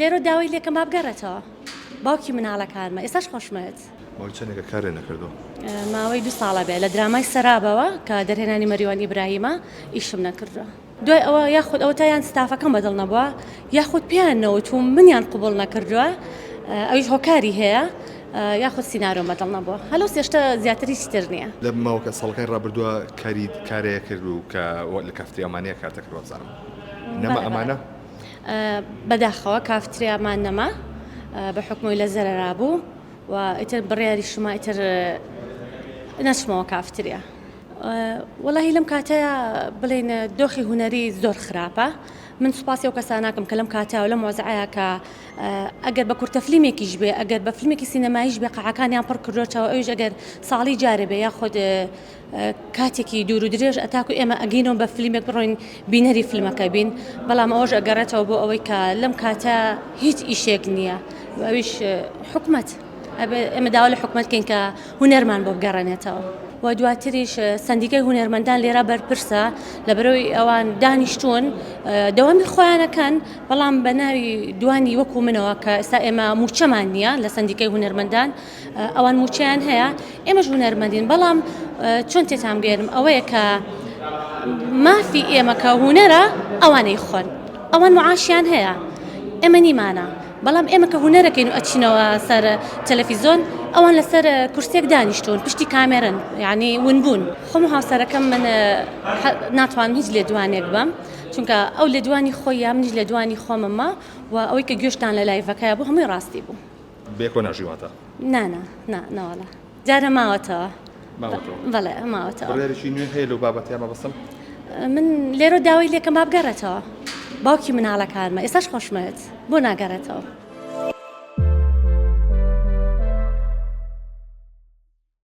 لێرە داوای لێکەم با بگەڕێتەوە باوکی مناڵەکانمە ئێستاش خۆشمەوێت. ماوەی چەندێکە کارێ نەکردووە؟ ماوەی دوو ساڵە بێ لە درامای سەرابەوە کە دەرهێنانی مەریوان ئیبراهیمە ئیشم نەکردووە. دوای ئەوە یاخود ئەوەتا یان ستافەکەم بەدڵ نەبووە یاخود پێیان نەوتووم منیان قبوڵ نەکردووە ئەویش هۆکاری هەیە یاخود سینارۆم بەدڵ نەبووە هەلو سێشتە زیاتر هیچ تر نییە. لە ماوەکە ساڵەکانی ڕابردووە کاری کارەیە کرد و کە لە کافتریا ئەمانەیە کارتە کرد وابزانم نەما ئەمانە؟ بەداخەوە کافتریامان نەما بە حکومی لە زەرەرا بوو و ئیتر بڕیاریشما ئیتر نەچمەوە کافتریا. وەڵاهی لەم کاتەیا بڵێین دۆخی هونەری زۆر خراپە من سوپاسی ئەو کەساناکەم کە لەم کاتە و لەم وەزعەیە کە ئەگەر بە کورتە فلیمێکیش بێ ئەگەر بە فیلمێکی سینەماییش بێ قاعەکانیان پڕ کردوەتەوە ئەویش ئەگەر ساڵی جارێ بێ یاخود کاتێکی دوور و درێژ ئەتاکو ئێمە ئەگەینەوە بە فلیمێک بڕۆین بینەری فیلمەکە بین بەڵام ئەوەش ئەگەڕێتەوە بۆ ئەوەی کە لەم کاتە هیچ ئیشێک نییە ئەویش حکومەت ئەبێ ئێمە داوا لە حکومەت کەین کە هونەرمان بۆ بگەڕێنێتەوە و دواتریش سەندیکای هونەرمەندان لێرە بەرپرسە لەبەرەوەی ئەوان دانیشتون دەوامی خۆیانەکەن بەڵام بە ناوی دوانی وەکو منەوە کە ئێستا ئێمە موچەمان نییە لە سەندیکای هونەرمەندان ئەوان موچەیان هەیە ئێمەش هونەرمەندین بەڵام چۆن تێتان بگەێنم ئەوەیە کە مافی ئێمە کە هونەرە ئەوانەی خۆن ئەوان معاشیان هەیە ئێمە نیمانە بەڵام ئێمە کە هونەرەکەین و ئەچینەوە سەر تەلەفیزۆن ئەوان لەسەر کورسیەک دانیشتوون پشتی کامێرن یعنی ونبوون خۆم و هاوسەرەکەم من ناتوانم هیچ لێدوانێک بەم چونکە ئەو لێدوانی خۆی یا منیش لێدوانی خۆمەمە و ئەوەی کە گوێشتان لە لایڤەکەیا بوو هەمووی ڕاستی بوو. بەیەکەوە ناژی واتە؟ نا نا نا نەوەڵا جارە ماوەتەوە. ماوەتەوە؟ بەڵێ ماوەتەوە. بڕیارێکی نوێ هەیە لەو بابەتەیا مەبەستم؟ من لێرە داوای لێکەم با بگەڕێتەوە باوکی مناڵەکانمە ئێستاش خۆشمەوێت بۆ ناگەڕێتەوە.